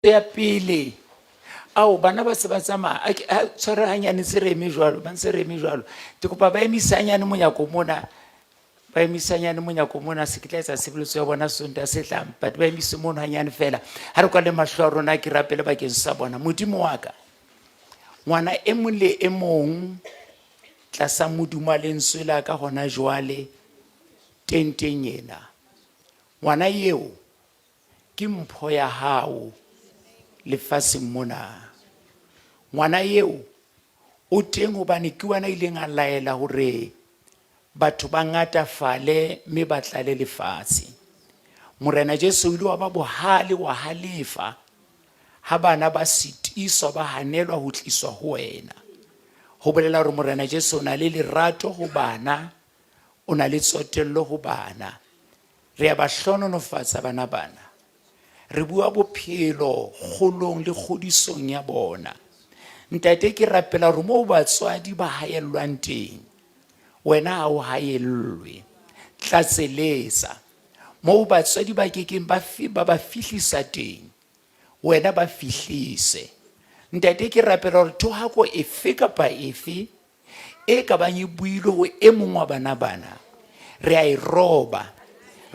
Ya pele ao bana ba se ba tsamaya a ke- a tshware hanyane ntse re eme jwalo ba ntse re eme jwalo ke kopa ba emise hanyane monyako mona ba emise hanyane monyako mona se ke tla etsa tshebeletso ya bona Sontaha se tlang but ba emise mono hanyane fela ha re kwale mahlo a rona ke rapele bakeng sa bona modimo wa ka ngwana e mong le e mong tlasa modumo wa lentswe la ka hona jwale tenteng ena ngwana eo ke mpho ya hao lefatsheng mona. Ngwana eo o teng hobane ke wena ileng a laela hore batho ba ngatafale mme ba tlale lefatshe. Morena Jesu o ile wa ba bohale wa halefa ha bana ba sitiswa ba hanelwa ho tliswa ho wena. Ho bolela hore Morena Jesu o na le lerato ho bana, o na le tsotello ho bana. Re a ba hlohonolofatsa bana bana. Re bua bophelo kgolong le kgodisong ya bona. Ntate ke rapela hore moo batswadi ba haellwang teng, wena ha o haellwe. Tlatseletsa. Moo batswadi ba kekeng ba ba ba fihlisa teng, wena ba fihlise. Ntate ke rapela hore thohako efe kapa efe e ka bang e builwe ho e mong wa bana bana, re a e roba,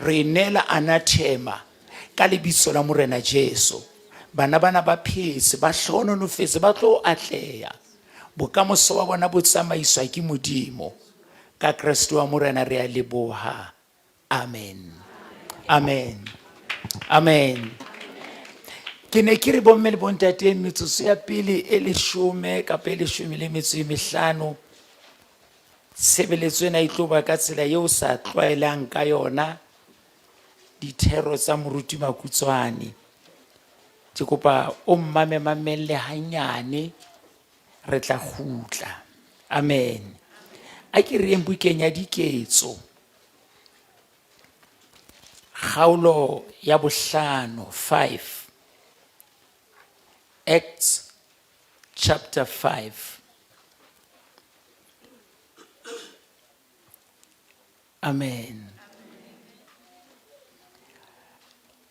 re e neela anathema ka lebitso la Morena Jesu. Bana bana ba phetse, ba hlohonolofetse, ba tlo atleha. Bokamoso ba bona bo tsamaiswa ke Modimo. Ka Kreste wa Morena re a leboha. Amen. Amen. Amen. Ke ne ke re bomme le bontate metsotso ya pele e leshome kapa e leshome le metso e mehlano tshebeletso ena e tlo ba ka tsela eo sa tlwaelang ka yona dithero tsa moruti Makutswane. Ke kopa o mmame mamelle hanyane re tla kgutla. Amen. A ke re yeng bukeng ya diketso. Kgaolo ya bohlano 5. Acts chapter 5. Amen.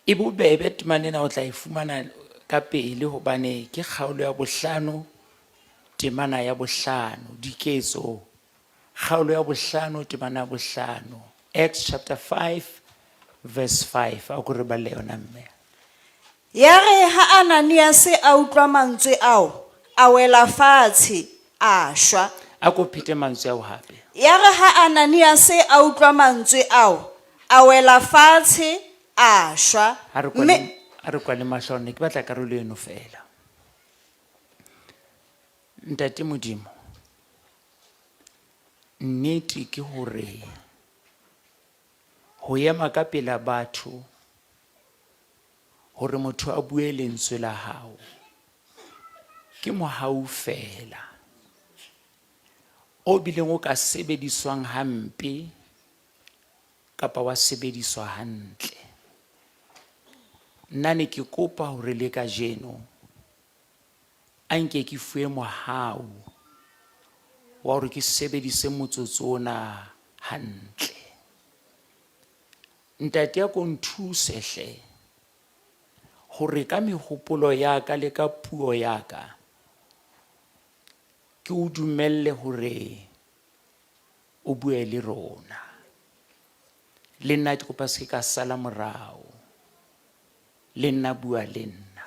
E bobebe temana ena o tla e fumana ka pele hobane ke kgaolo ya bohlano temana ya bohlano diketso kgaolo ya bohlano temana ya bohlano Acts chapter 5 verse 5 a ko re balle yona mme. Yare ha Ananiase a utlwa mantswe ao, a wela fatshe, a shwa. A ko phete mantswe ao hape. Yare ha Ananiase a utlwa mantswe ao, a wela fatshe, a shwa. Ha re Mme kwale ha re kwale mahlo a rona, ke batla karolo eno fela. Ntate Modimo, nnete ke hore ho ema ka pela batho hore motho a bue lentswe la hao ke mohau fela o bileng o ka sebediswang hampe kapa wa sebediswa hantle. Nna ne ke kopa hore le kajeno a nke ke fuwe mohau wa hore ke sebedise motsotso ona hantle. Ntate a ko nthuse hle hore ka mehopolo ya ka le ka puo ya ka ke o dumelle hore o bue le rona. Le nna ke kopa se ka sala morao. Le nna bua le nna.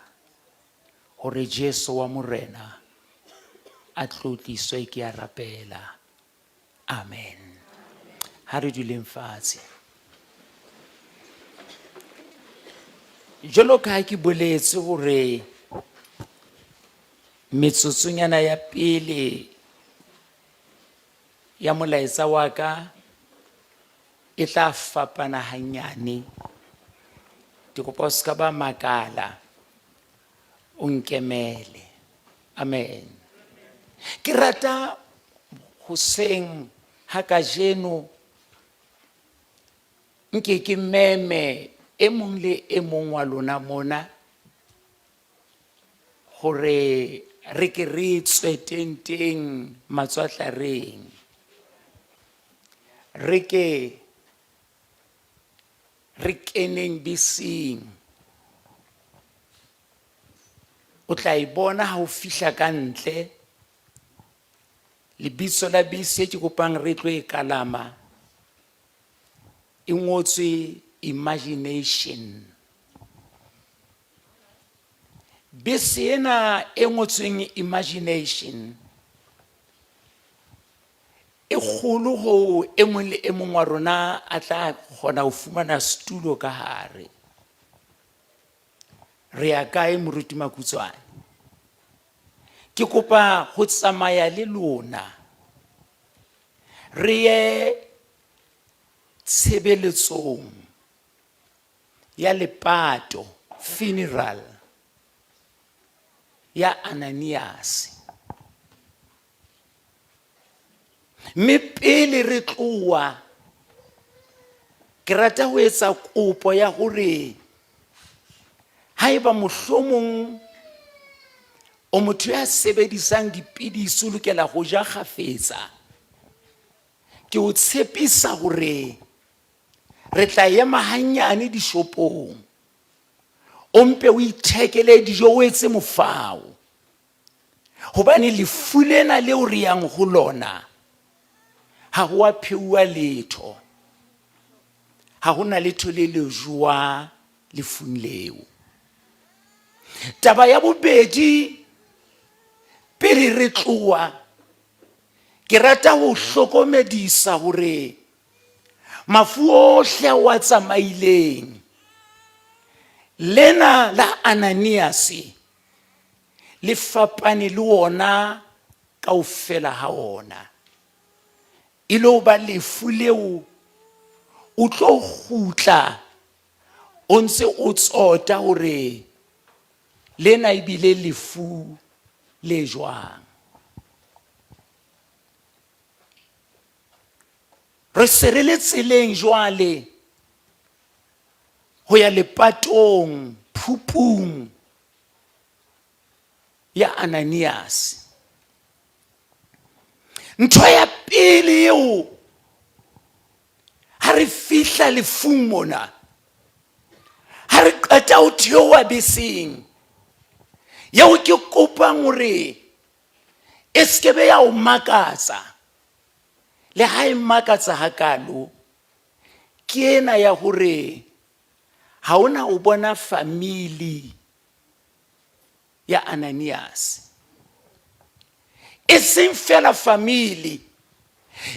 Hore Jesu wa Morena a tlotliswe ke a rapela. Amen. Ha re duleng fatshe. Jwalo ka ha ke boletse hore metsotsonyana ya pele ya molaetsa wa ka e tla fapana hanyane. Ke kopa o ska ba makala, o nkemele. Amen. Ke rata hoseng ha kajeno nke ke meme e mong le e mong wa lona mona hore re ke re tswe tenteng matswatlareng. Re ke re keneng beseng. O tla e bona ha o fihla ka ntle. Lebitso la bese e ke kopang re tlo e kalama e ngotswe Imagination. Bese ena e ngotsweng Imagination e kgolo ho e mong le e mong wa rona a tla kgona ho fumana setulo ka hare. Re ya kae Moruti Makutswane? Ke kopa ho tsamaya le lona re ye tshebeletsong ya lepato, funeral ya Ananiase. Mme pele re tloha, ke rata ho etsa kopo ya hore haeba mohlomong o motho ya sebedisang dipidisi o lokela ho ja kgafetsa, ke o tshepisa hore re tla ema hanyane dishopong, o mpe o ithekele dijo o etse mofao, hobane lefu lena leo re yang ho lona ha ho a pheuwa letho, ha ho na letho le le jowa lefung leo. Taba ya bobedi, pele re tloha, ke rata ho hlokomedisa hore mafu ohle ao a tsamaileng, lena la Ananiase le fapane le ona kaofela ha ona. E lo ba lefu leo o tlo kgutla o ntse o tsota hore lena ebile lefu le jwang. Re se re le tseleng jwale ho ya lepatong, phupung ya Ananiase. Ntho ya pele eo ha re fihla lefung mona, ha re qeta ho theoha beseng, eo ke kopang hore e se ke be ya o makatsa, le ha e makatsa hakalo, ke ena ya hore ha ona o bona family ya Ananiase. E seng fela family,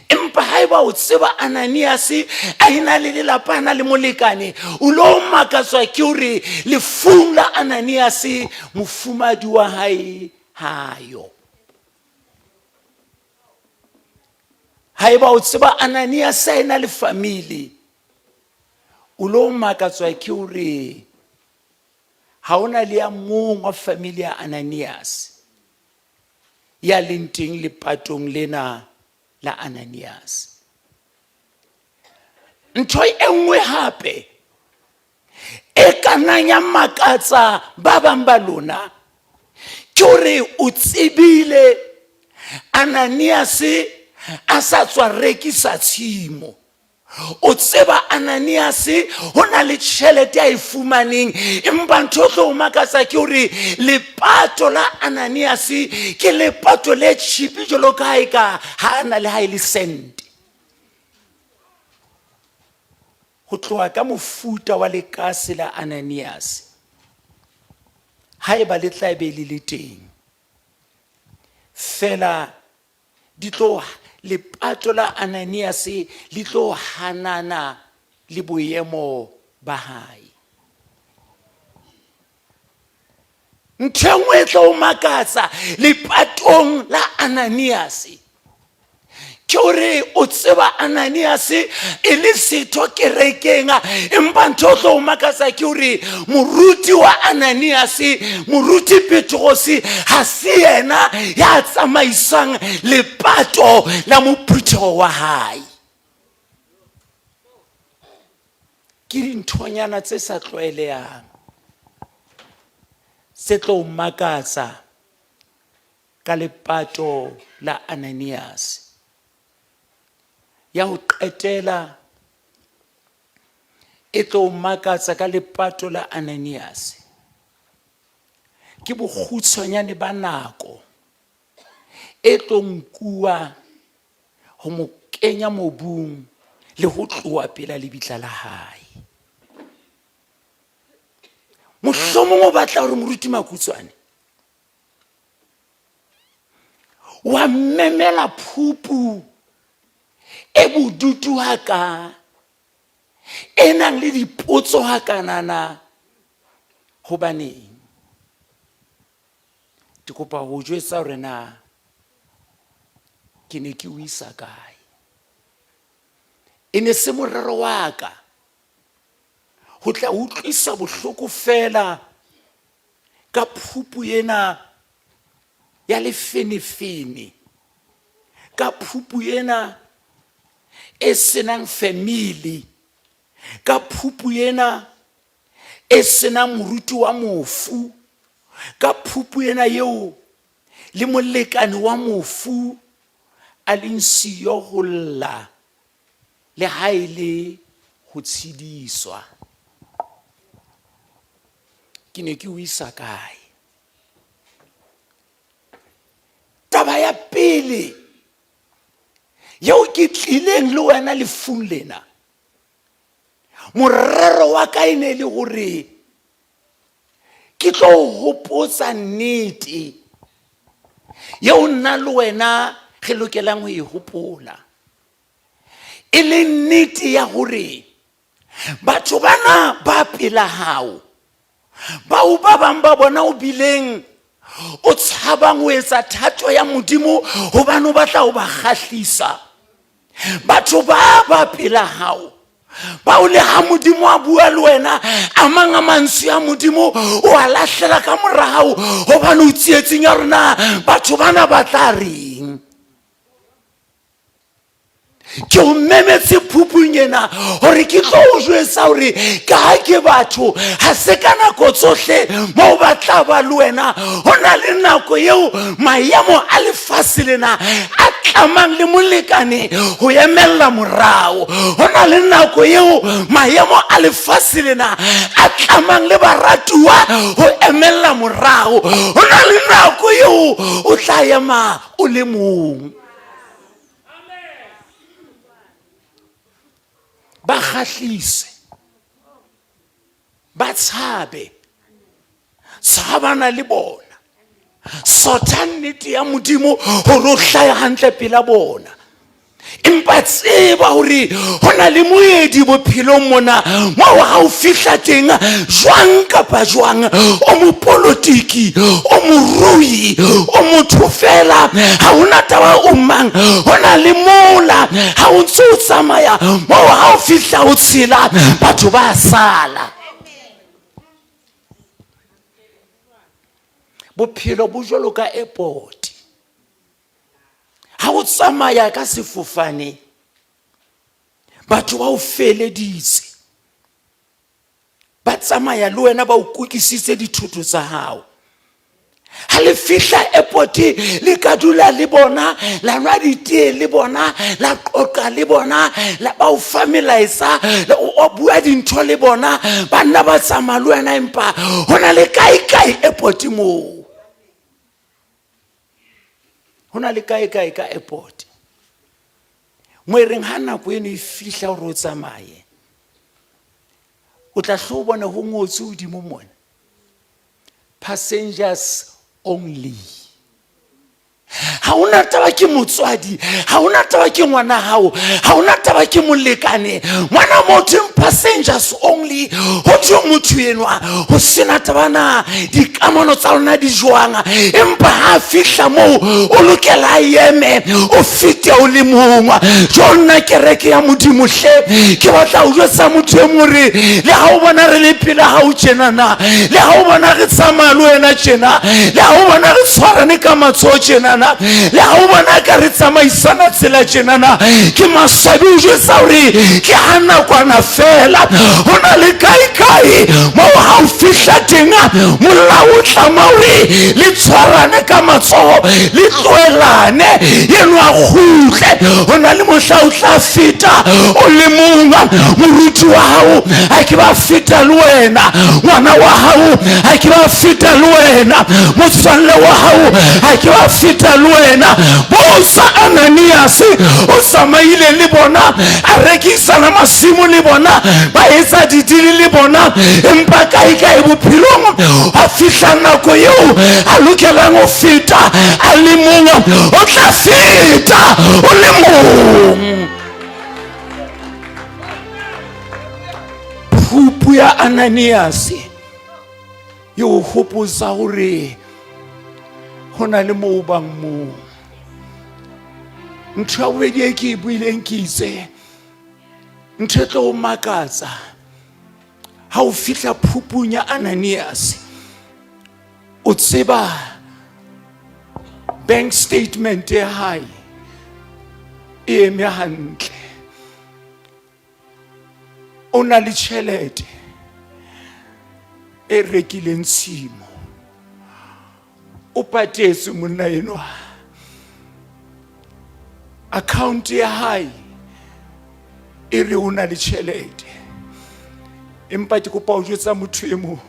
empa haeba o tseba Ananiase a ena le lelapa, a na le molekane, o lo makatswa ke hore lefung la Ananiase mofumadi wa hae hayo. Haeba o tseba Ananiase a ena le family, o lo makatswa ke hore ha hona le ya mong wa family ya Ananias ya leng teng lepatong lena la Ananias. Ntho e nngwe hape e ka nnang ya makatsa ba bang ba lona ke hore o tsebile Ananias a sa tswa rekisa tshimo. O tseba Ananiase ho na le tjhelete a e fumaneng, empa ntho e tlo o makatsa ke hore lepato la Ananiase ke lepato le tjhipi jwalo ka ha e ka ha a na le ha e le sente. Ho tloha ka mofuta wa lekase la Ananiase, haeba le tla be le le teng, feela di tlo lepato la Ananiase le tlo hanana le boemo ba hae. Ntho e nngwe e tlo makatsa lepatong la Ananiase ke hore o tseba Ananiase e le setho kerekeng, empa ntho e tlo makatsa ke hore moruti wa Ananiase, moruti Petrose, ha se yena ya tsamaisang lepato la mophutheho wa hae. Ke dinthonyana tse sa tlwaelehang tse tlo makatsa ka lepato la Ananiase. Ya ho qetela e tlo makatsa ka lepato la Ananiase. Ke bokgutshwanyane ba nako e tlo nkuwa ho mo kenya mobung le ho tloha pela lebitla la hae. Mohlomong o batla hore moruti Makutswane wa memela phupu e bodutu haka e nang le dipotso hakanana hobaneng. Ke kopa ho jwetsa hore na ke ne ke o isa kae. E ne se morero wa ka ho tla utlwisa bohloko feela ka phupu ena ya lefenefene, ka phupu ena e senang family, ka phupu ena e senang moruti wa mofu, ka phupu ena eo le molekane wa mofu a leng siyo ho lla le ha e le ho tshediswa. Ke ne ke o isa kae? Taba ya pele yeo ke tlileng le wena lefung lena, morero wa ka e ne e le hore ke tlo hopotsa nnete yeo nna le wena re lokelang ho e hopola, e le nnete ya hore batho bana ba pela hao bao ba bang ba bona o bileng o tshabang ho etsa thato ya Modimo hobane o batla ho ba kgahlisa. Batho ba ba pela hao bao le ha Modimo a bua le wena a mang a mantswe a Modimo o a lahlela ka morao hobane o tsietsing ya rona batho bana ba tla reng. Ke o memetse phupung ena hore ke tlo o jwetsa hore ka ha ke batho ha se ka nako tsohle moo ba tla ba le wena. Ho na le nako eo maemo a lefatshe lena a tlamang le molekane ho emella morao. Ho na le nako eo maemo a lefatshe lena a tlamang le baratuwa ho emella morao. Ho na le nako eo o tla ema o le mong. Ba kgahlise, ba tshabe, tshabana le bona, sotha nnete ya Modimo hore o hlahe hantle pela bona. Empa tseba hore ho na le moedi bophelong mona moo ha o fihla teng jwang kapa jwang, o mopolotiki, o morui, o motho fela, ha hona taba o mang, ho na le mola ha o ntse o tsamaya moo ha o fihla o tshela batho ba sala. Bophelo bo jwalo ka airport. Ha o tsamaya ka sefofane batho ba o feleditse, ba tsamaya le wena ba o kukisitse dithoto tsa hao. Ha le fihla airport le ka dula le bona, la nwa ditee le bona, la qoqa le bona, la ba o fa melaetsa, o bua dintho le bona, ba nna ba tsamaya le wena, empa ho na le kae kae airport moo. Ho na le kae kae ka airport mo e reng ha nako eno e fihla hore o tsamaye, o tla hlo bona ho ngotswe hodimo mona, passengers only. Ha hona taba ke motswadi, ha hona taba ke ngwana hao, ha hona taba ke molekane, ngwana motho, passengers only. Ho thwe motho enwa ho sena taba na dikamano tsa lona di jwang, empa ha a fihla moo o lokela a eme, o fete o le mong. Jo nna kereke ya Modimo hle, ke batla ho jwetsa motho e mong hore le ha o bona re le pela hao tjenana, le ha o bona re tsamaya le wena tjena, le ha o bona re tshwarane ka matsoho tjenana, yona. Le ha o bona ka re tsamaisana tsela tjenana, ke maswabi o jwetsa hore ke ha nakwana fela. Ho na le kae-kae moo ha o fihla teng, molao o tlama hore le tshwarane ka matsoho, le tlohelane, eno a kgutle. Ho na le mohla o tla feta o le mong, moruti wa hao a ke ba feta le wena, ngwana wa hao a ke ba feta le wena, motswalle wa hao a ke ba feta le wena. Botsa Ananias, o tsamaile le bona, a rekisana masimo le bona, ba etsa didili le bona, empa kae-kae bophelong a fihla nako eo a lokelang ho feta a le mong. O tla feta o le mong. Phupu ya Ananias e o hopotsa hore ho na le moo bang mong. Ntho ya bobedi e ke e buileng, ke itse ntho e tlo o makatsa ha o fihla phupung ya Ananias, o tseba bank statement ya hae e eme hantle, o na le tjhelete e rekileng tshimo, o patetswe monna enwa, account ya hae e re o na le tjhelete. Empa ke kopa ho jwetsa motho e mong,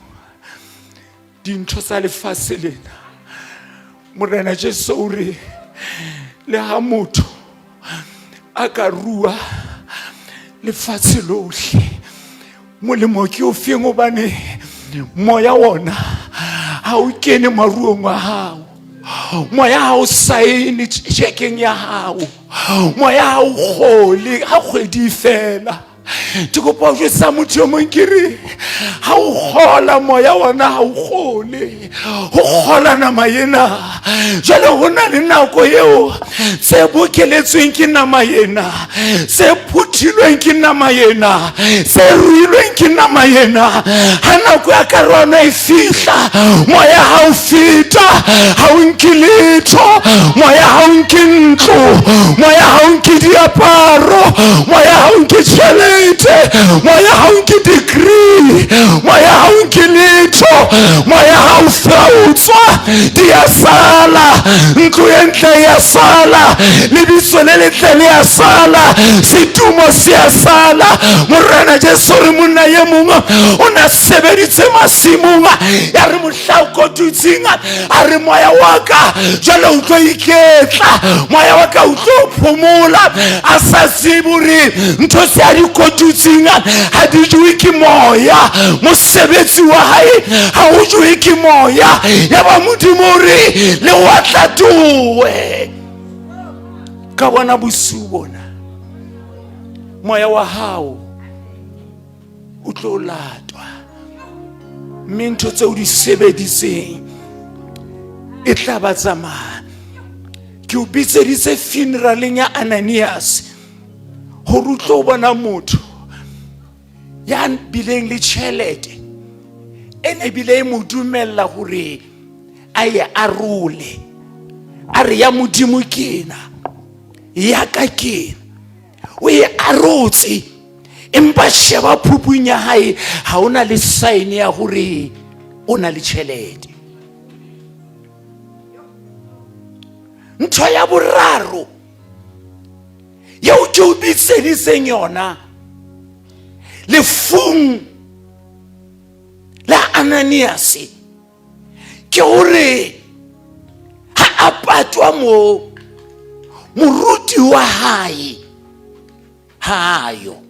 dintho tsa lefatshe lena, Morena Jesu o re le ha motho a ka rua lefatshe lohle, molemo ke o feng? Hobane moya wona ha o kene maruong wa hao, moya ha o saene tjhekeng ya hao, moya ha o kgole ha kgwedi fela. Ke kopa ho jwetsa motho e mong, ke re ha o kgola, moya wona ha o kgole, ho kgola nama ena. Jwale ho na le nako eo tse bokeletsweng ke nama ena, tse phuthilweng ke nama ena, tse ruilweng ke nama ena, ha nako ya karolwana e fihla, moya ha o feta ha o nke letho. Moya ha o nke ntlo, moya ha o nke diaparo, moya ha o nke tjhelete, moya ha o nke degree, moya ha o nke letho. Moya ha o utswa, di a sala. Ntlo e ntle ya sala, lebitso le letle le ya sala, setumo se ya sala. Morena Jesu re monna ye mong o na sebeditse masimong, ya re mohla o kotutseng, a re moya wa ka jwale o tlo iketla, moya wa ka o tlo phomola, a sa tsebe hore ntho tse a di kotutseng ha di jewe ke moya, mosebetsi wa hae ha o jewe ke moya. Ya ba Modimo o re le wa tla towe ka bona bosiu bona, moya wa hao o tlo latwa, mme ntho tseo di sebeditseng e tla ba tsamaya. Ke o bitseditse funeraleng ya Ananias hore o tlo bona motho ya bileng le tjhelete e ne bile e mo dumella hore a ye arole, a re ya Modimo ke ena, ya ka ke ena, o e arotse. Empa sheba phupung ya hae, ha o na le sign ya hore o na le tjhelete. Ntho ya boraro eo ke o bitseditseng yona lefung la Ananias ke hore ha a patwa moo, moruti wa hae hayo.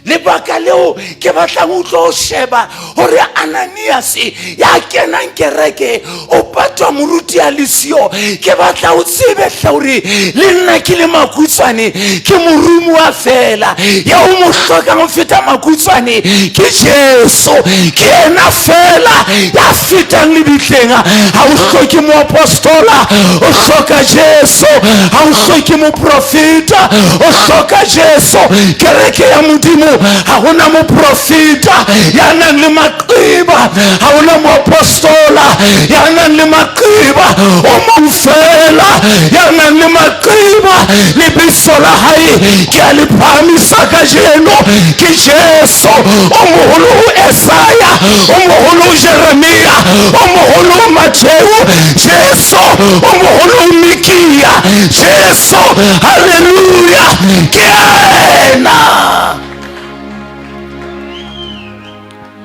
Lebaka leo ke batlang o tlo sheba hore Ananias ya kenang kereke o patwa moruti a le siyo, ke batla o tsebe hle hore le nna ke le makutswane ke morumuwa fela. Ya o mo hlokang ho feta makutswane ke Jesu, ke yena fela ya fetang lebitleng. Ha o hloke moapostola, o hloka Jesu. Ha o hloke moprofeta, o hloka Jesu. Kereke ya Modimo, ha hona moprofeta ya nang le maqeba. Ha hona moapostola ya nang le maqeba, o mong fela ya nang le maqeba, lebitso la hae ke a le phahamisa kajeno, ke Jesu. O moholo ho Esaya, o moholo ho Jeremia, o moholo ho Mattheu, Jesu o moholo ho Mikia, Jesu, haleluya, ke yena.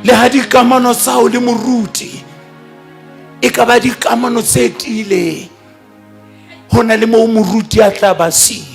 Le ha dikamano tsa hao le moruti e ka ba dikamano tse tiileng, ho na le moo moruti a tla ba siyo.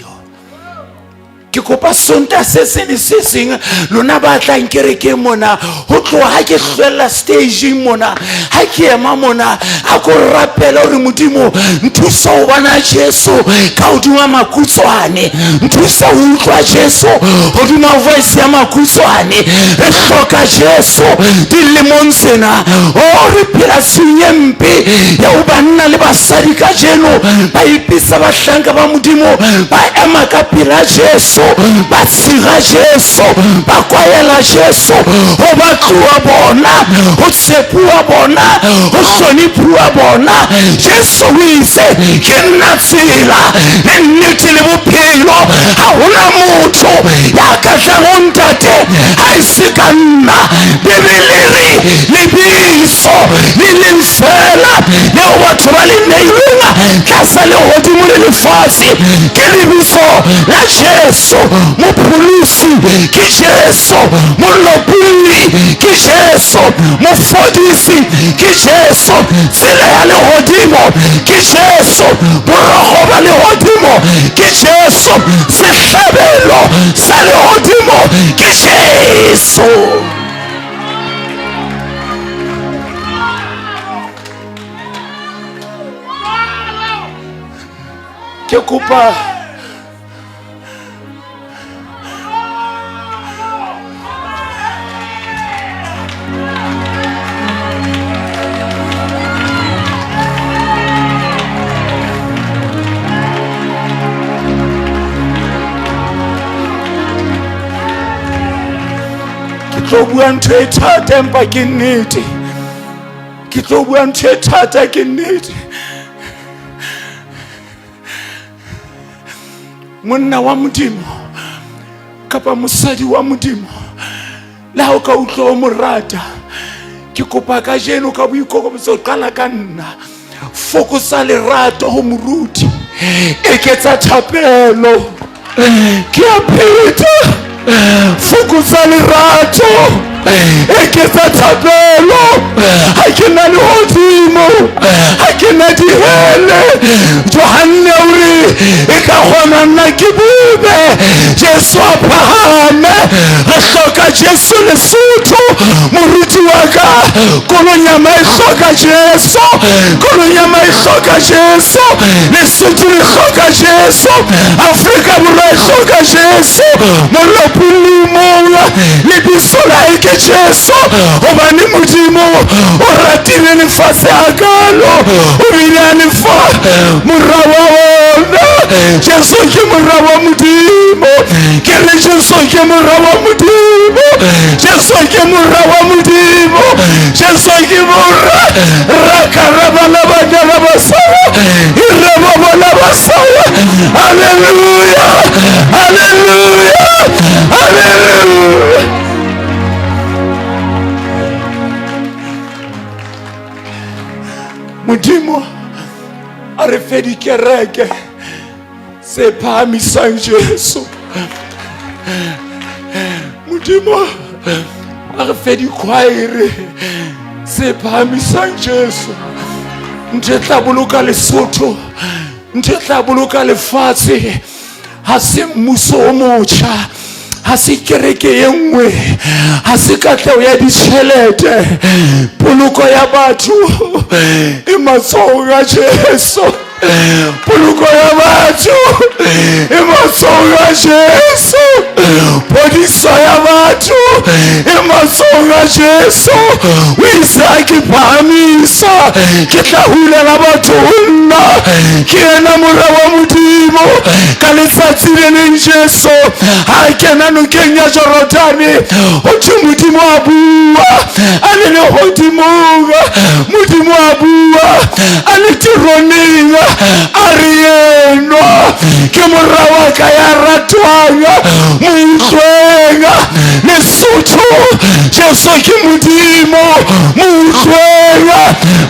Ke kopa Sontaha se seng le se seng lona ba tlang kerekeng mona, ho tloha ha ke hlwella stageng mona, ha ke ema mona, a ko rapele hore Modimo nthusa ho bona Jesu ka hodima makutswane, nthusa ho utlwa Jesu hodima voice ya makutswane. Re hloka Jesu dilemong tsena. O re phela tshing e mpe ya ho banna le basadi kajeno ba ipitsa bahlanka ba Modimo, ba ema ka pela Jesu, ba tshira Jesu, ba kwaela Jesu, ho batluwa bona, ho tshepuwa bona, ho hloniphuwa bona. Jesu o itse, ke nna tsela le nnete le bophelo, ha hona motho ya ka tlang ho Ntate ha e se ka nna. Bibele re lebitso le leng fela leo batho ba le neilweng tlasa lehodimo le lefatshe ke lebitso la Jesu. Mopholosi ke Jesu, molopolli ke Jesu, mofodisi ke Jesu, tsela ya lehodimo ke Jesu, borogo ba lehodimo ke Jesu, sehlabelo sa lehodimo ke Jesu. Ke kopa ke tlo bua ntho e thata empa ke nnete. Ke tlo bua ntho e thata ke nnete. Monna wa Modimo kapa mosadi wa Modimo, le ha o ka utlwa o mo rata, ke kopa kajeno ka boikokobetso qala ka nna, fokotsa lerato ho moruti, eketsa thapelo. Ke a pheta, fokotsa lerato, eketsa thapelo. Ha ke na lehodimo, ha ke na dihele. Johanne o re e ka kgona nna ke bube, Jesu a phahame. Re hloka Jesu Lesotho. Moruti wa ka, Kolonyama e hloka Jesu, Kolonyama e hloka Jesu, Lesotho le hloka Jesu, Afrika Borwa e hloka Jesu. Molopolli mong lebitso la hae ke Jesu, hobane Modimo o ratile lefatshe hakalo, o bile a lefa mora wa ona. Jesu ke mora wa Modimo. Ke re Jesu ke mora wa Modimo, Jesu ke mora wa Modimo, Jesu ke mora rakarabalabadarabasaya irebabolabasaya. Haleluya, haleluya, haleluya. Modimo a re fe dikereke tse phahamisang Jesu. Modimo a re fe dikhwaere tse phahamisang Jesu. Ntho e tla boloka Lesotho, ntho e tla boloka lefatshe, ha se mmuso o motjha, ha se kereke e nngwe, ha se katleho ya ditjhelete. Poloko ya batho e matsohong a Jesu. Poloko ya batho e matsohong a Jesu. Phodiso ya batho e matsohong a Jesu. O itse ha ke phahamisa, ke tla hulela batho ho nna. Ke yena mora wa Modimo. Ka letsatsi le leng Jesu ha a kena nokeng ya Jorodane, ho thwe Modimo a bua a le Lehodimong Modimo a bua a le teroneng a re enwa ke mora wa ka ya ratwang mo utlweng. Lesotho Jesu ke Modimo mo utlweng.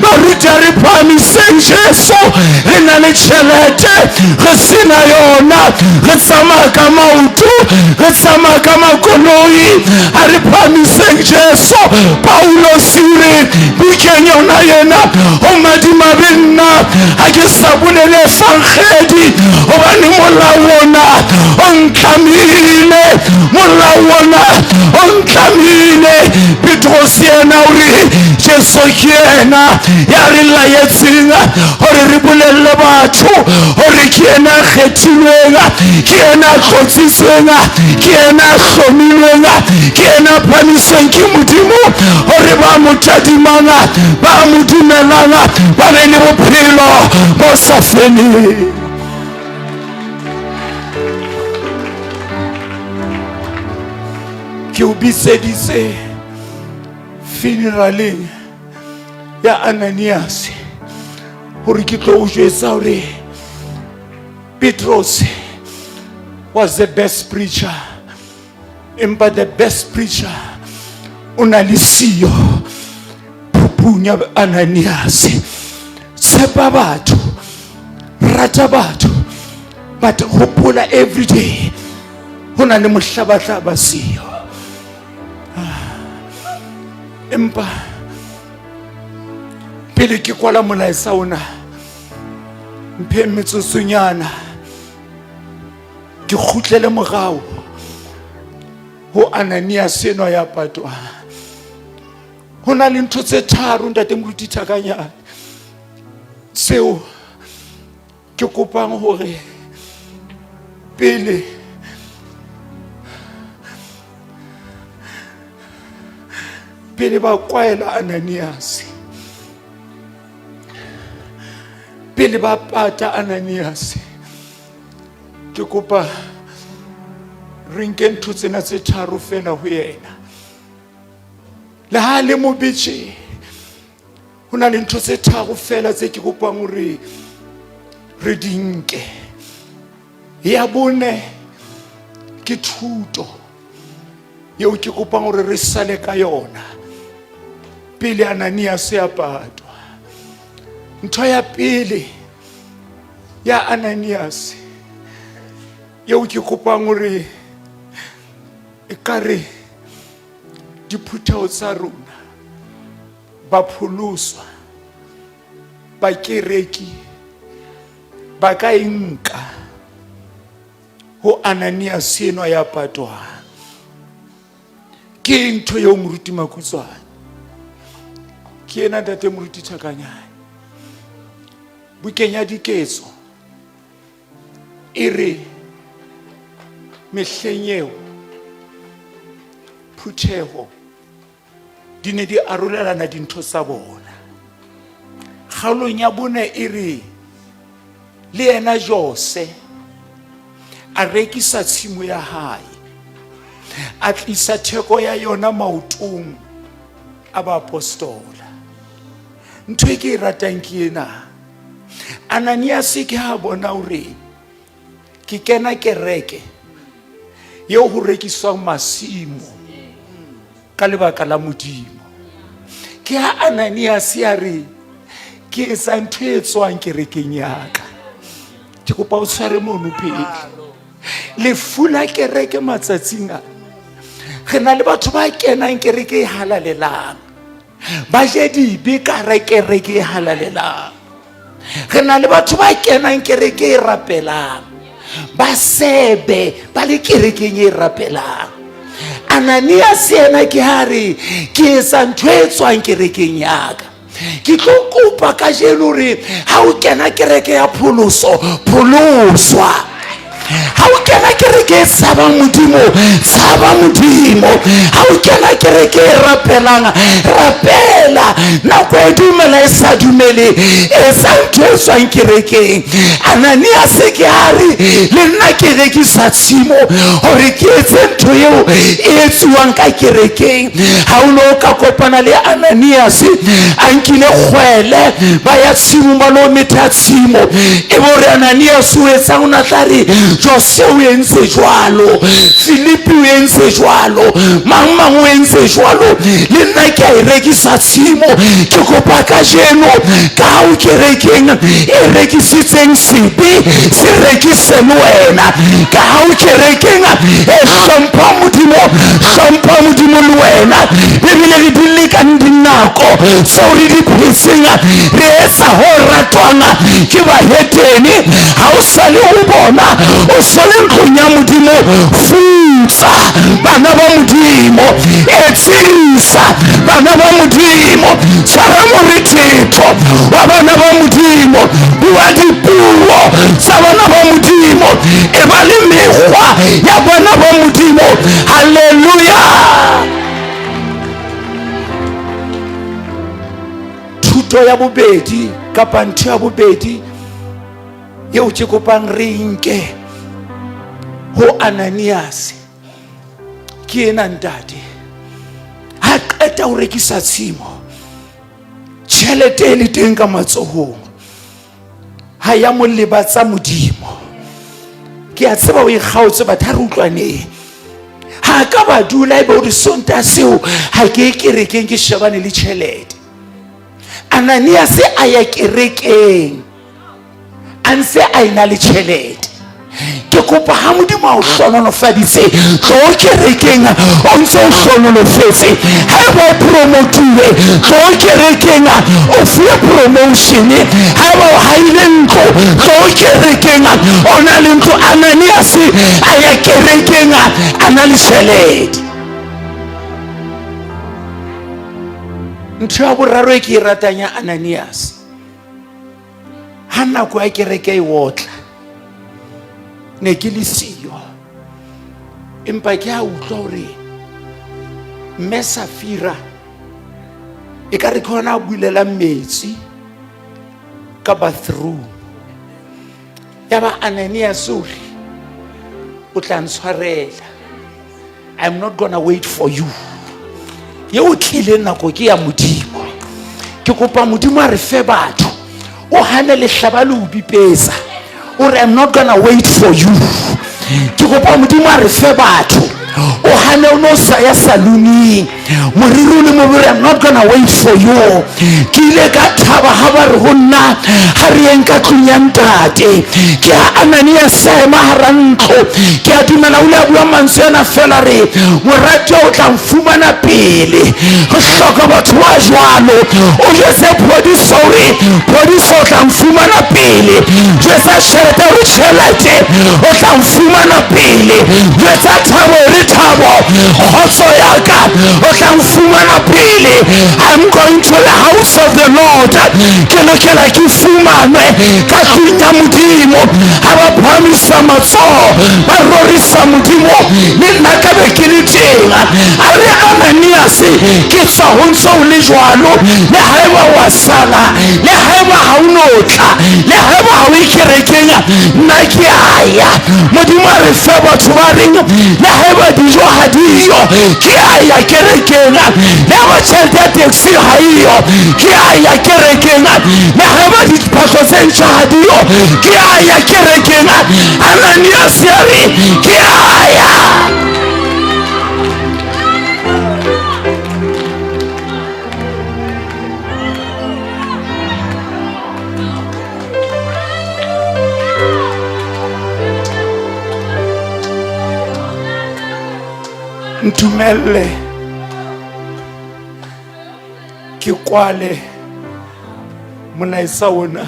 Baruti a re phahamiseng Jesu re na le tjhelete re sena yona re tsamaya ka maoto re tsamaya ka makoloi a re phahamiseng Jesu. Paulosi o re bukeng yona yena ho madimabe nna ha ke sa bolele efankgedi hobane molao ona o ntlamile molao ona o ntlamile. Petrose yena o re Jesu ke yena ya re laetseng hore re bolelle batho hore ke yena a kgethilweng ke yena a tlotsitsweng ke yena a hlomilweng ke yena a phahamisweng ke Modimo hore ba mo tadimang ba mo dumelang ba be le bophelo bo sa feleng. Ke o bitseditse funeraleng ya Ananias hore ke tlo o jwetsa hore Petros was the best preacher empa the best preacher o na le siyo phupung ya Ananias. Tshepa batho, rata batho, but hopola every day ho na le mohla ba tla ba siyo. Empa pele ke kwala molaetsa ona mphe metsotsonyana ke kgutlele morao ho Ananias enwa ya patwang. Ho na le ntho tse tharo ntate Moruti Thakanyane seo ke kopang hore pele pele ba kwaela Ananias pele ba pata Ananias ke kopa re nke ntho tsena tse tharo fela ho yena. Le ha le mobetše ho na le ntho tse tharo fela tse ke kopang hore re di nke. Ya bone ke thuto eo ke kopang hore re sale ka yona pele Ananias ya patwa. Ntho ya pele ya Ananias eo ke kopang hore ekare diphutheho tsa rona ba pholoswa ba kereki ba ka e nka ho Ananias enwa ya patwang. Ke ntho eo Moruti Makutswane ke ena ntate Moruti Thakanyane bukeng ya Diketso e re mehleng eo phutheho di ne di arolelana dintho tsa bona. Kgaolong ya bone e re le yena Jose a rekisa tshimo ya hae a tlisa theko ya yona maotong a baapostola. Ntho e ke e ratang ke ena. Ananias ke ha bona hore ke kena kereke eo ho rekiswang masimo ka lebaka la Modimo. Ke ha Ananias a re ke etsa ntho e tswang kerekeng ya ka. Ke kopa o tshware mono pele. Lefu la kereke matsatsing a re na le batho ba kenang kereke e halalelang ba je dibe ka hara kereke e halalelang. Re na le batho ba kenang kereke e rapelang ba sebe ba le kerekeng e rapelang. Ananias yena ke ha re ke etsa ntho e tswang kerekeng ya ka. Ke tlo kopa kajeno hore ha o kena kereke ya pholoso pholoswa. Ha o kena kereke e tshabang Modimo tshaba Modimo. Ha o kena kereke e rapelang rapela. Nako e dumela e sa dumele, etsa ntho e tswang kerekeng. Ananiase ke a re, le nna ke rekisa tshimo hore ke etse ntho eo e etsuwang ka kerekeng. Ha o no ka kopana le Ananiase a nkile kgwele, ba ya tshimong ba lo metha tshimo, e bo re Ananiase o etsang? O na tla re Jose o entse jwalo, Filipi o entse jwalo, mang mang o entse jwalo, le nna ke a e rekisa tshimo. Ke kopa kajeno ka ha o kerekeng e rekisitseng sebe, se rekise le wena. Ka ha o kerekeng e hlompha Modimo, hlompha Modimo le wena. Bibele re di lekane dinako tseo re di phetseng, re etsa ho ratwang ke bahetene. Ha o sa le ho bona, o se le ntlong ya Modimo, futsa bana ba Modimo, etsisa bana ba Modimo, tshwara morethetho wa bana ba Modimo, bua dipuo tsa bana ba Modimo, e ba le mekgwa ya bana ba Modimo. Halleluja. Thuto ya bobedi kapa ntho ya bobedi eo ke kopang re nke ho Ananiase ke ena. Ntate ha qeta ho rekisa tshimo, tjhelete e le teng ka matsohong, ha ya mo lebatsa Modimo. Ke a tseba o e kgaotse, batho ha re utlwaneng. Ha ka ba dula ebe o re Sontaha seo ha ke ye kerekeng, ke shebane le tjhelete. Ananiase a ya kerekeng a ntse a ena le tjhelete. Ke kopa ha Modimo a o hlonolofaditse, tlo kerekeng o ntse o hlonolofetse. Ha eba o promotuwe, tlo kerekeng o fuwe promotion. Ha eba o haile ntlo, tlo kerekeng o na le ntlo. Ananiase a ya kerekeng a na le tjhelete. Ntho ya boraro e ke e ratang ya Ananiase, ha nako ya kereke e otla, ne ke le siyo, empa ke a utlwa hore mme Safira e ka re ke hona a bulelang metsi ka bathroom, ya ba Ananias o re, o tla ntshwarela, I'm not gonna wait for you. Ye o tlile nako ke ya Modimo. Ke kopa Modimo a re fe batho o hane lehlaba le o bipetsa, o re, I'm not gonna wait for you. Ke kopa Modimo a re fe batho o hane o no sa ya salooning, moriri o le mobe, I'm not gonna wait for you. Ke ile ka thaba ha ba re ho nna, ha re yeng ka tlung ya ntate. Ke ha Ananias a ema hara ntlo. Ke a dumela o ile a bua mantswe ana fela, re morati o tla nfumana pele. Re hloka batho ba jwalo. O jwetse phodiso hore phodiso o tla nfumana pele, jwetsa tjhelete hore tjhelete o tla nfumana pele, jwetsa thabo hore thabo, kgotso ya ka, o tla nfumana pele. I'm going to the house of the Lord. Ke lokela ke fumanwe ka tlung ya Modimo ha ba phahamisa matsoho, ba rorisa Modimo, le nna ka be ke le teng. A re, Ananiase, ke tswa ho ntso o le jwalo. Le haeba wa sala, le haeba ha o no tla, le haeba ha o ye kerekeng, nna ke a ya. Modimo a re fe batho ba reng, le haeba dijo ha diyo, ke a ya kerekeng. Le haeba tjhelete ya taxi ha eyo, ke a ya kerekeng. Le haeba diphahlo tse ntjha ha diyo, ke a ya kerekeng. Ananias a re, ke a ya. Ntumelle ke kwale molaetsa ona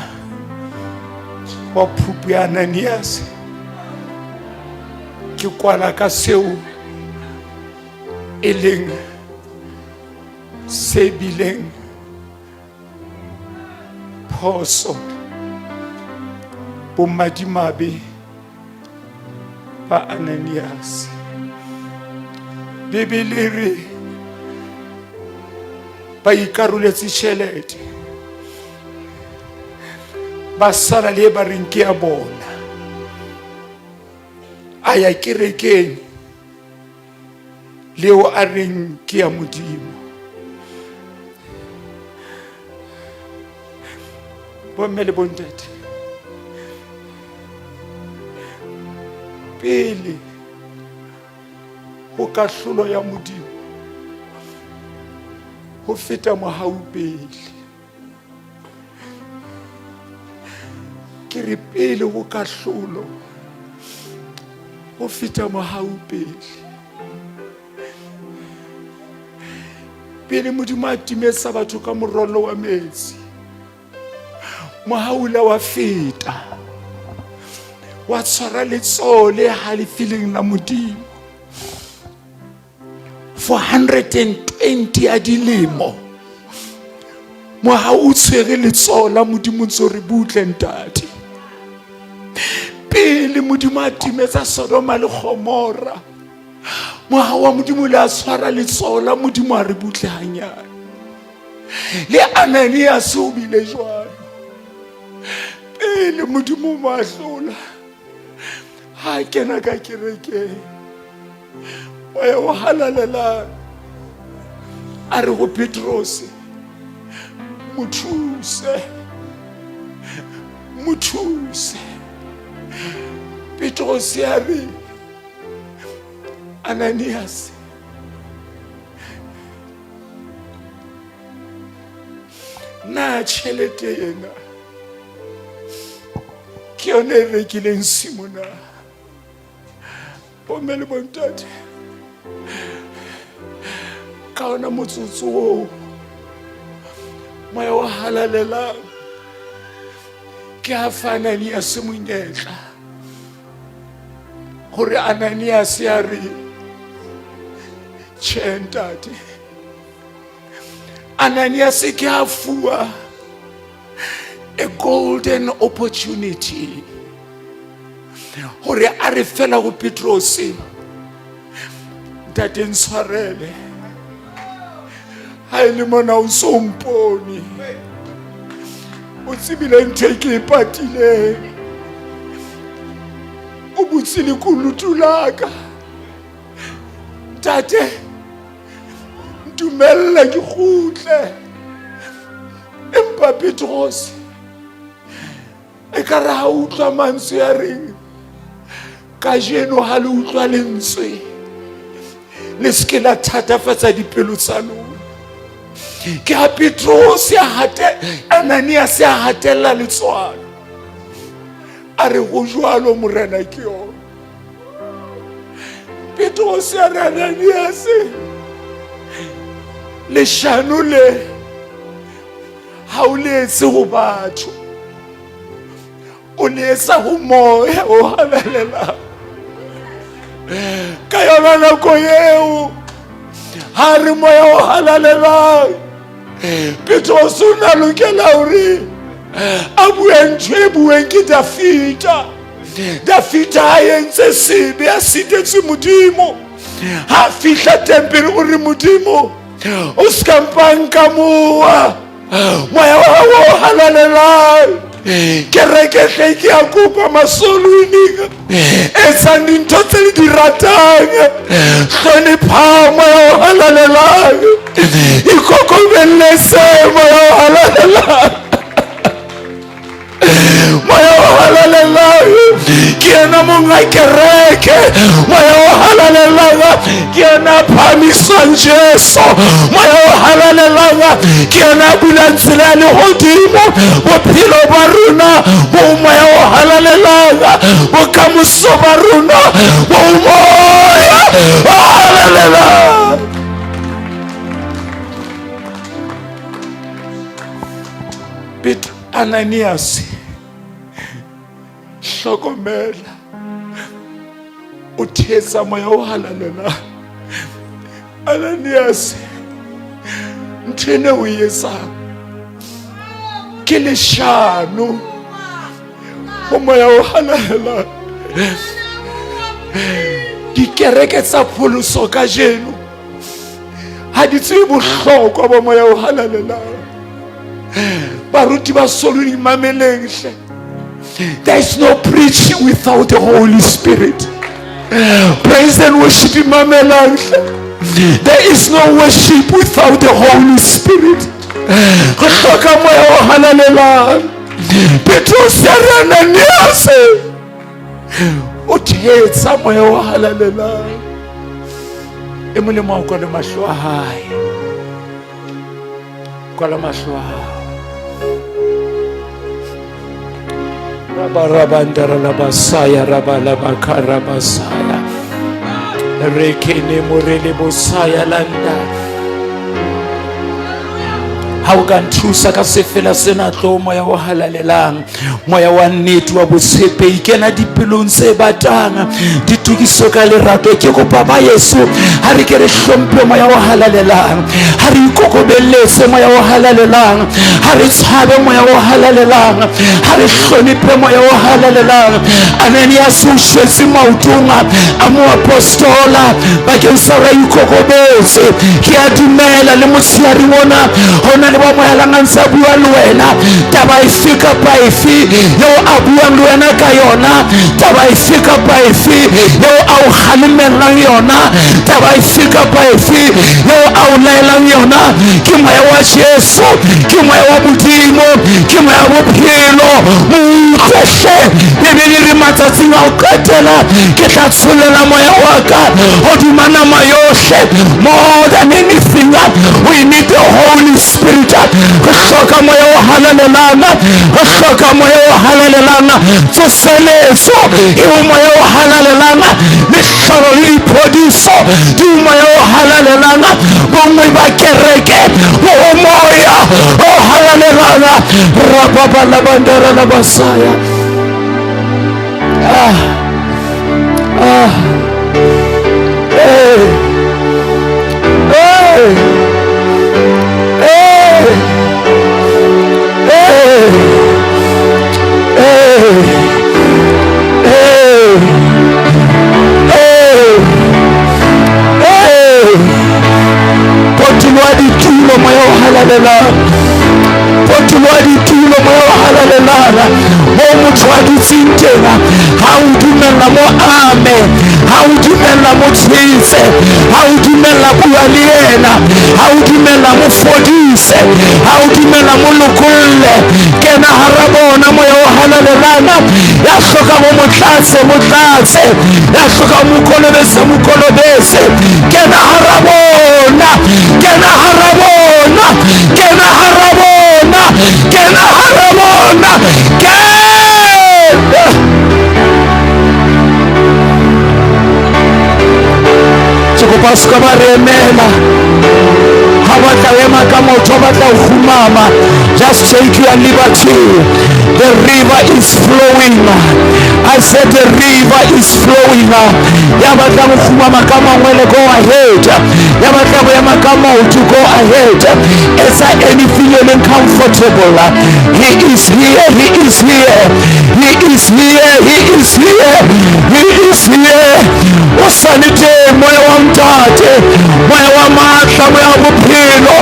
wa phupu ya Ananias, ke kwala ka seo e leng se bileng phoso, bomadimabe ba Ananias. Bibele re Ba ikaroletse tjhelete. Ba sala le e ba reng ke ya bona. A ya kerekeng leo a reng ke ya Modimo. Bomme le bontate, pele ho kahlolo ya Modimo ho feta mohau pele. Ke re pele ho kahlolo ho feta mohau pele. Pele Modimo a timetsa batho ka morwallo wa metsi, mohau la wa feta wa tshwara letsoho le halefileng la Modimo for 120 ya dilemo. Mohau o tshwere letsoho la Modimo ntse re butle ntate. Pele Modimo a timetsa Sodoma le Gomora, mohau wa Modimo le a tshwara letsoho la Modimo a re butle hanyane. Le Ananias o bile jwalo. Pele Modimo mo ahlola, ha kena ka kerekeng, moya o halalelang a re ho Petrose, mo thuse, mo thuse. Petrose a re, Ananias, na tjhelete ena ke yone e rekileng simo na? Bomme le bontate, ka ona motsotso oo moya o halalelang ke a fa Ananias monyetla gore Ananias a re, tjhe ntate. Ananias ke a fuwa a golden opportunity gore a re fela go Petrose, ntate ntshwarele, ha e le mona o so mpone, o tsebile ntho e ke e patileng, o butse lekunutu la ka, ntate ntumelle ke kgutle. Empa Petrose e ka re ha utlwa mantswe a reng, kajeno ha le utlwa lentswe le se ke la thatafatsa dipelo tsa lona. Ke ha Petrose a hate, Ananias a hatella letswalo, a re ho jwalo morena ke yona. Petrose a re, Ananias, leshano le ha o le etse ho batho, o le etsa ho moya o halalelang. Ka yona nako eo ha re moya o halalelang, Petrose o na lokela hore a bue ntho e bueng ke Dafita. Dafita a entse sebe, a sitetswe Modimo. Ha fihla tempele o re, Modimo o se ka mpa mowa, moya wa hao o halalelang. Kereke hle ke a kopa masolwini, etsang dintho tse le di ratang, hlonepha moya o halalelang, ikokobelletse moya o halalelang. Moya o halalelang ke yena monga kereke, moya o halalelang ke yena a phahamisang Jesu, moya o halalelang ke yena a bulang tsela ya lehodimo. Bophelo ba rona bo moya o halalelang, bokamoso ba rona bo moya o halalelang. Petro Ananias, hlokomela, o thetsa moya o halalelang. Ananias, ntho ena o e etsang ke leshano ho moya o halalelang. Dikereke tsa pholoso kajeno Ha di tsebe bohlokwa ba moya o halalelang. Baruti ba solo di mameleng hle. There is no preaching without the Holy Spirit. Praise and worship mamelang hle. There is no worship without the Holy Spirit. Re hloka moya o halalelang. Petrose a re Ananiase o thetsa moya o halalelang. E molemo a kwale mahlo a hae. Kwala mahlo a hao. Rabarabandara la basaya rabalabakara basaya. Rekene morele bosaya landa. Ha o ka nthusa ka sefela sena tlo moya o halalelang, moya wa nnete wa botshepehi, kena dipelong tse batang ditokiso ka lerato. Ke kopa ba Yesu, ha re ke re hlomphe moya o halalelang, ha re ikokobelletse moya o halalelang, ha re tshabe moya o halalelang, ha re hloniphe moya o halalelang. Ananias o shwetse maotong a moapostola bakeng sa hore a ikokobetse. Ke a dumela le motsheareng ona ho na le ba moyalang a ntse a bua le wena. Taba efe kapa efe eo a buang le wena ka yona, taba efe kapa efe eo a o kgalemellang yona, taba efe kapa efe eo a o laelang yona, ke moya wa Jesu, ke moya wa Modimo, ke moya wa bophelo. Mo utlwe hle. Bebele re matsatsing a ho qetela ke tla tshollela moya wa ka hodima nama yohle. More than anything, we need the Holy Spirit. Re hloka moya o halalelang, re hloka moya o halalelang. Tsoseletso e ho moya o halalelang, mehlolo le diphodiso di ho moya o halalelang. Bonngwe ba kereke bo ho moya o halalelang. Rababalabandara la basaya. Ah, ah, hey, hey, hey, hey, hey, hey, hey, hey. Potoloha ditulo moya o halalelang. Potoloha ditulo moya o halalelang. Moo motho a dutseng teng, ha o dumella mo ame, ha o dumella mo tshetse, ha o dumella bua le yena, ha o dumella mo fodise, ha o dumella mo lokolle. Kena hara bona moya o halalelang. Ya hloka mo motlatse, motlatse. Ya hloka mo kolobetse, mo kolobetse. Kena hara bona, kena hara bona, kena hara bona, kena hara bona, kena. Ke kopa se ka ba re emela. Ha batla ema ka maoto, ha batla ho kgumama, just take your liberty. The river is flowing. I said the river is flowing. Ya batla ho kgumama ka mangwele, go ahead. Ya batla ho ema ka maoto, go ahead. Etsa anything you leng comfortable. He is here, he is here, he is here, he is here, he is here. O sa le teng moya wa ntate, moya wa matla, moya wa bophelo.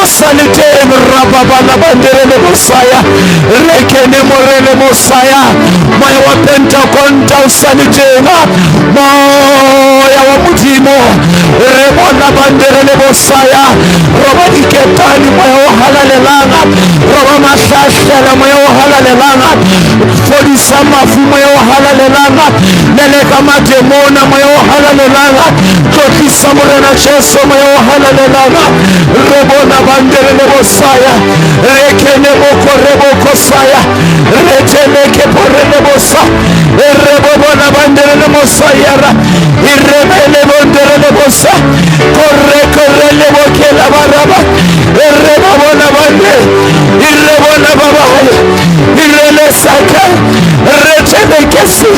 O sa le teng. Rababala bandere le bosaya, rekene morele bosaya. Moya wa Pentakonta o sa le teng. Moya wa Modimo, re bona bandere le bosaya. Roba diketane moya o halalelang, roba mahlahlela moya o halalelang, fodisa mafu moya o halalelang, leleka mademona moya o halalelang, tlotlisa Morena Jesu moya o halalelang. Re bona bandere le bosaya, rekene boko re boko saya, reteleke pore le bosa, re bona bandere le bosaya, irebele bondere le bosa, corre corre le bokela baraba, re bona bande, ire bona babaya, irele saka, reteleke si,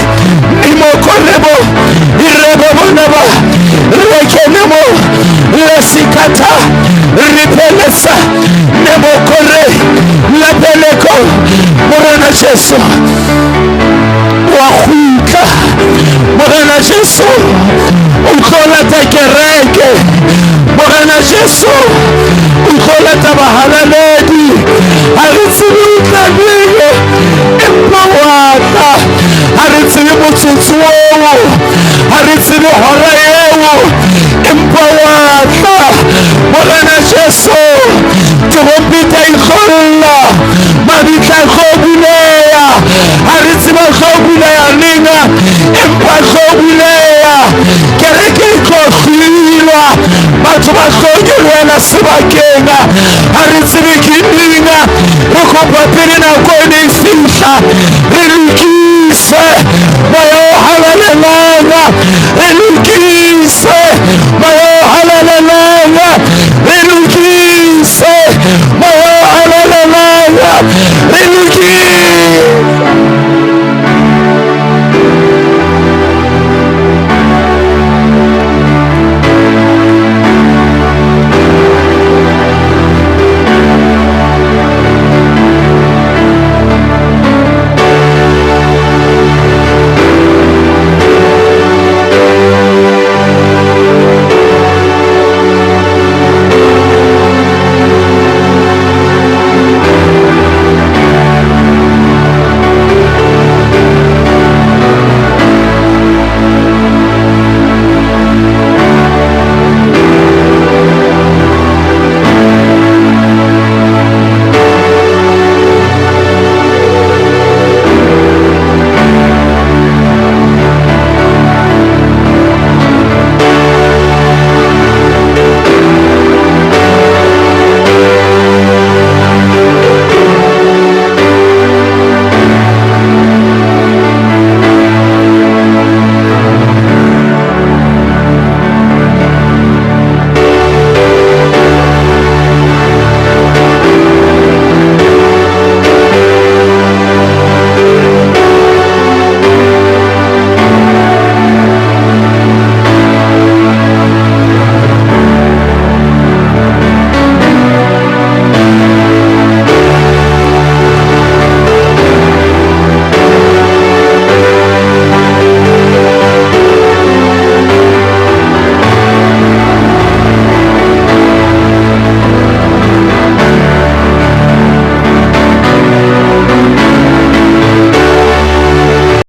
imokorebo, irebo bona ba, rekenemo, lesikata, ripelesa, nemokore, lepeleko. Morena Jesu wa kgutla. Morena Jesu o tlo lata kereke. Morena Jesu Bahalaledi, ha re tsebe o tla neng, empa wa tla. Ha re tsebe motsotso oo, ha re tsebe hora eo, empa wa tla. Morena Jesu, terompeta e tlo lla, mabitla a tlo buleha. Ha re tsebe a tlo buleha neng, empa a tlo buleha. Kereke e tlo hlwilwa, batho ba tlo nyolohela sebakeng. Ha re tsebe ke neng. Re kopa pele nako e ne e fihla, re lokise, Moya o Halalelang. Re lokise, Moya o Halalelang. Re lokise, Moya o Halalelang.